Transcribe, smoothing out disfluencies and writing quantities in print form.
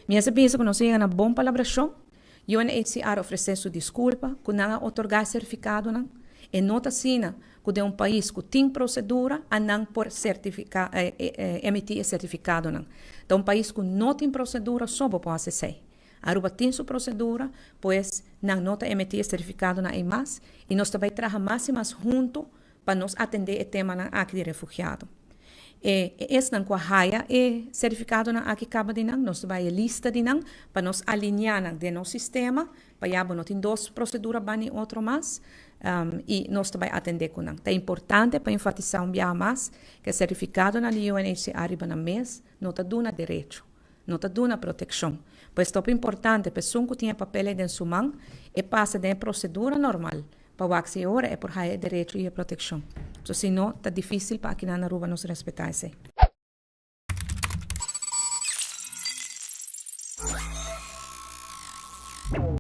Mi a pensa ku nos a yega na bon palabrashon. UNHCR a ofresé su diskulpa ku nan a otorgá e sertifikadonan. E no ta asina ku den un pais ku tin prosedura a nan por sertifiká emití e sertifikadonan. Ta un pais ku no tin prosedura so bo por hasi esei. Aruba tin su prosedura, pues nan no ta emití e sertifikadonan ei mas i nos ta bai traha mas i mas huntu pa nos atendé e temanan aki di refugiado. E esnan ku a haya e sertifikadonan aki kaba di nan, nos ta bai e lista di nan pa nos alineá nan den nos sistema, pa ya bo no tin dos prosedura bani otro mas i nos ta bai atendé ku nan. Ta importante pa enfatisá un biaha mas ku e sertifikadonan di UNHCR riba nan mes no ta duna derecho, no ta duna protekshon. Pues ta hopi importante pa esun ku tin e papel ei den su man e pasa den e prosedura normal pa wak si e ora e por haya e derecho i e protekshon. So si no, ta difísil pa akinan na Aruba nos respetá esei.